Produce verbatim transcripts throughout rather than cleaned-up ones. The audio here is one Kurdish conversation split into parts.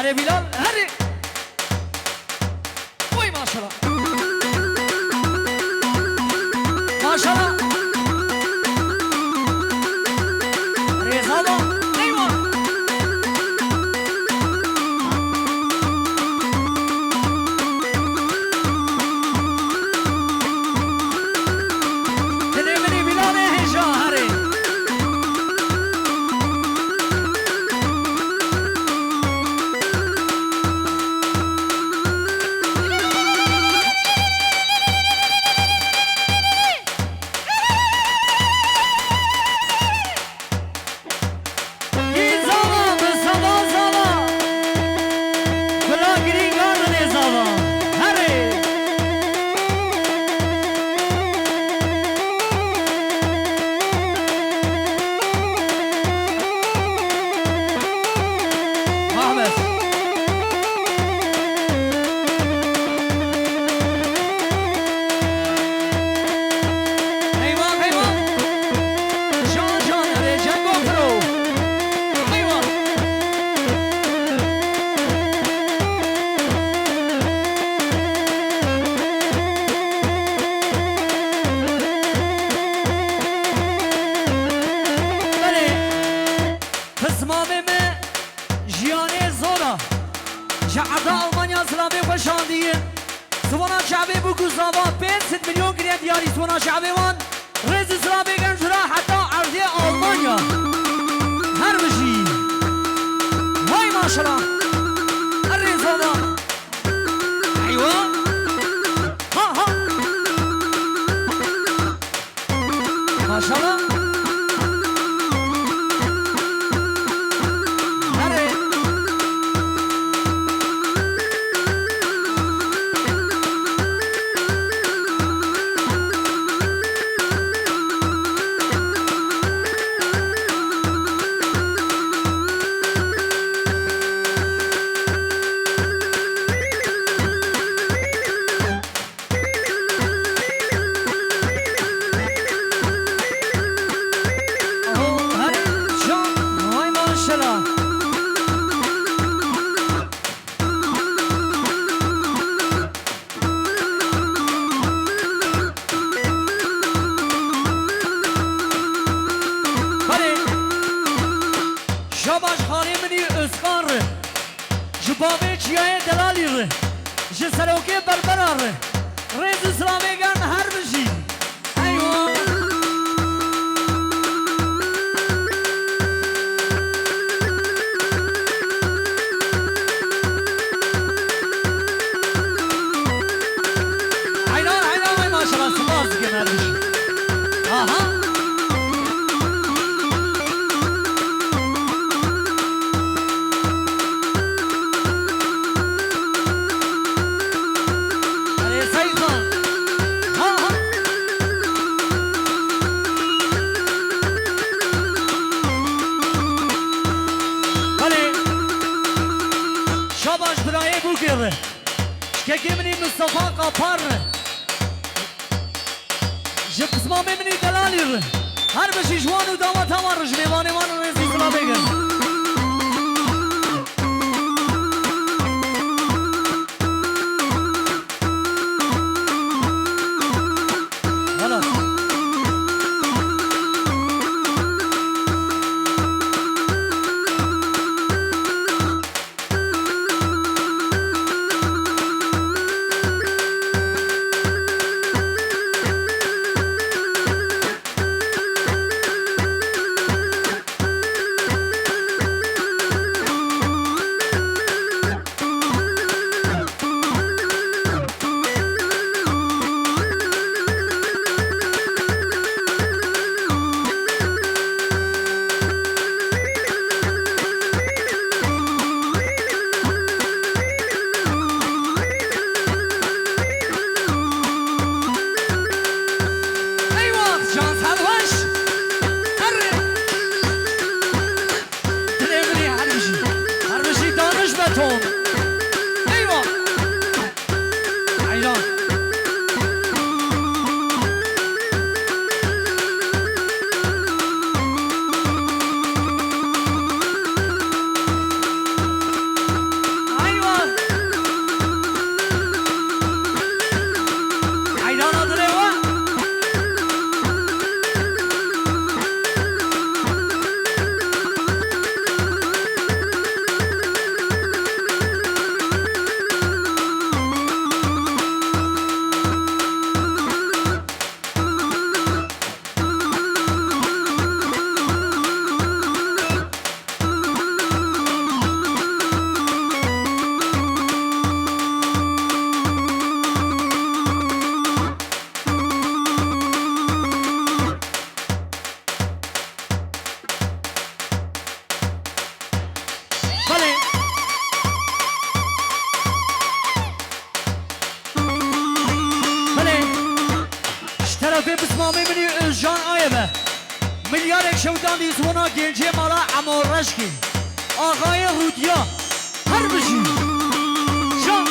Erê Bilal, herê. Oy maşallah. Maşallah. Rêza da. Eyvah. Dilê min ê Bilalê hêja herê. Gî zava, bi zava zava. Bila girîngan dilê zava. Herê. Mahmut. Eyvah, eyvah. Can, can, Recep Gofro. Eyvah. Belê. Pismamê me jiyanê zor a. Ji erda Almanya zilamê xwe şandiye. Ziwana çavê bû ku zava pênc sed milyon kiriye diyarî ziwana çavê wan. Rêz û silavê gel jira heta erdê Almanya. Her bijî. Vay maşallah. Her rêz zava. Eywa. Ha, ha. Maşallah. Herê. Aho, her can, vay maşallah. Belê. Şabaş xalê min î Özkan re. Ji bavê Çiyayê Delalî re, ji serokê Berbera re, rêz û silavê germ her bijî. Eywa! Heyran, heyran, vay maşallah, spas dikim her bijî. Aha! Erê Seyîd Xan. Ha, ha. Belê. Şabaş birayê Bûkê re. Kekê min î Mistefa Kapar re. Ji pismamê min î Delalî re. Her bijî ji wan û daweta wan re, ji mêvanê wan re rêz û silavê germ. Xelas. Eyvah, can serweş. Herre. Dilê min ê her bijî. Her bijî daniş beton. Eyvah. Heyran. Diyarek şewitandî zona gencê mala Emo Reşkê. Axayê Rûdiya. Her bijî. Şa-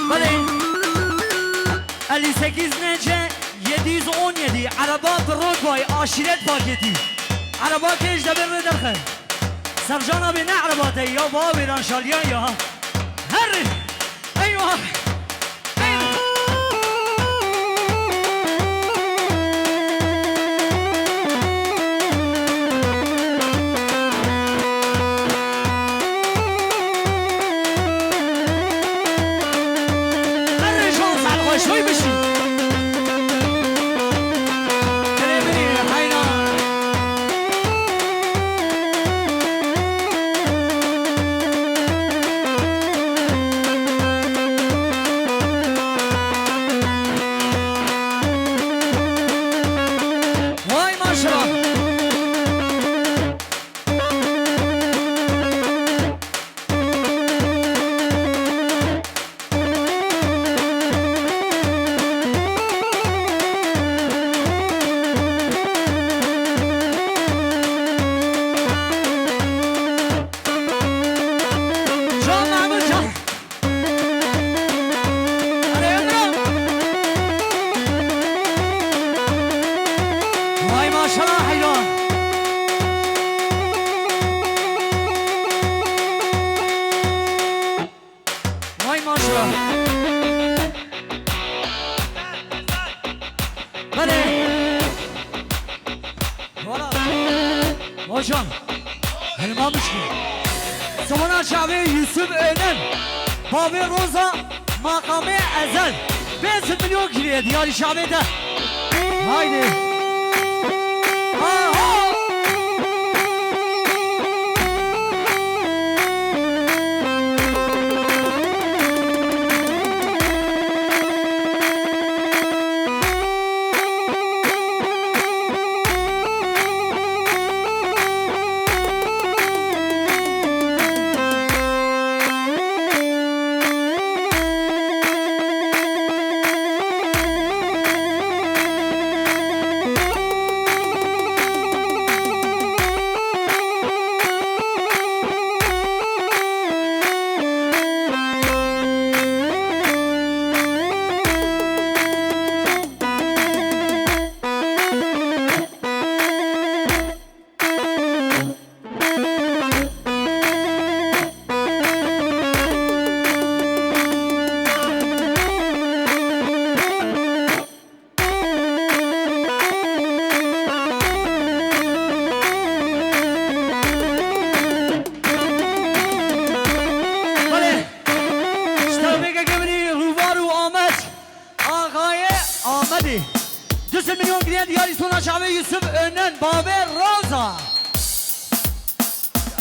Belê. Elli sekiz nece yedi yüz on yedi. Araba Broadway aşiret paketi. Araba keş de bir derxe. Sercana bê ne araba te ya, va wêran şaliya ya. Her. Eyvah. Her şans al xweş, soy bişî. Erê binî, heyran. Vay maşallah. Can Mahmut, can. Hadi Emre. Vay maşallah, heyran. Vay maşallah. Hadi. Voilà. Hocam. Hilmamişki. Simona çavê Yusuf Önen. Bavê Roza makamê Ezel. Pênc sed milyon giriye diyarî çavê de. Haydi. Aha. Belê. Ji tevbêkeke min î Rûvar û Amed. Axayê Amedê. Du sed milyon giriye diyarî sona çavê Yusuf Önen, bavê Roza.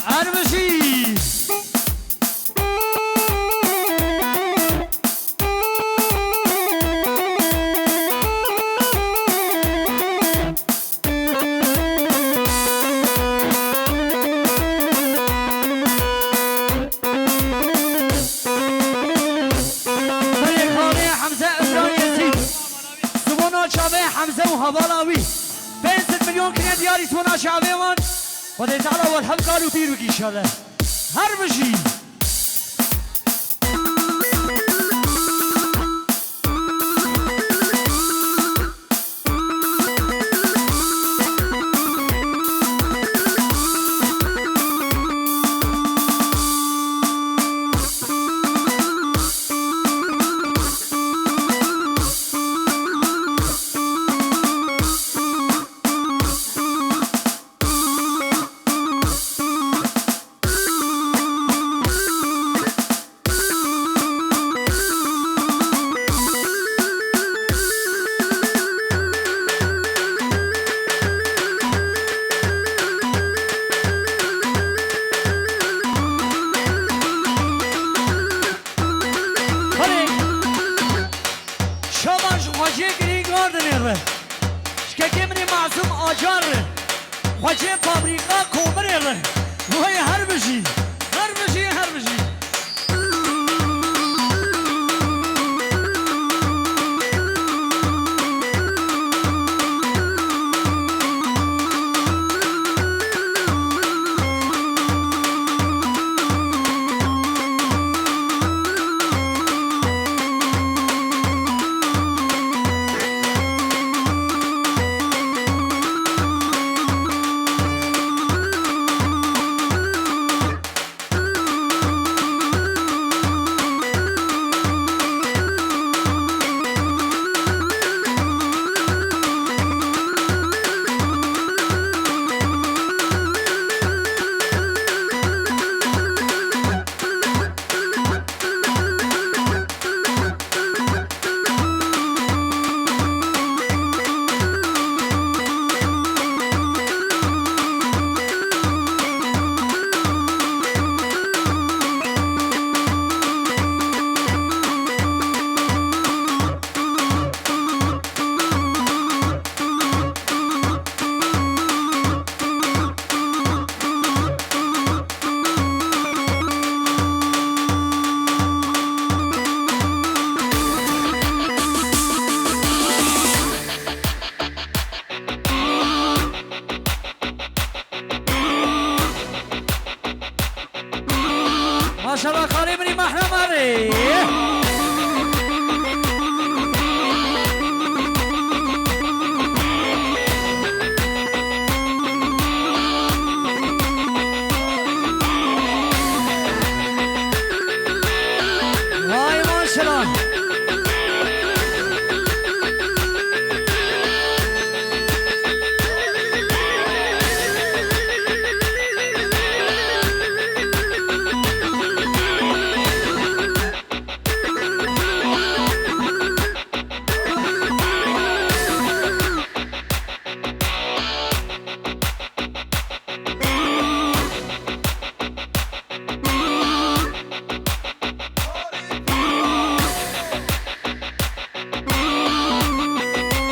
Her bijî. Belê xanê Hemze Imran Yezîd. Sibona çavê Hemze û hevala wî. Pênc sed milyon kiriye diyarî sibona çavê wan. Xwedê Teala we li hev kal û pîr bike înşallah. Her bijî. Belê. Şaban ji xwecê girîng ardinê re. Ji kekê min ê Masûm Acar re. Xwecê fabrîka komirê re. Vay her bijî. Ha Her bijî, her bijî. Maşallah, xalê min î Mehremerê. Vay maşallah.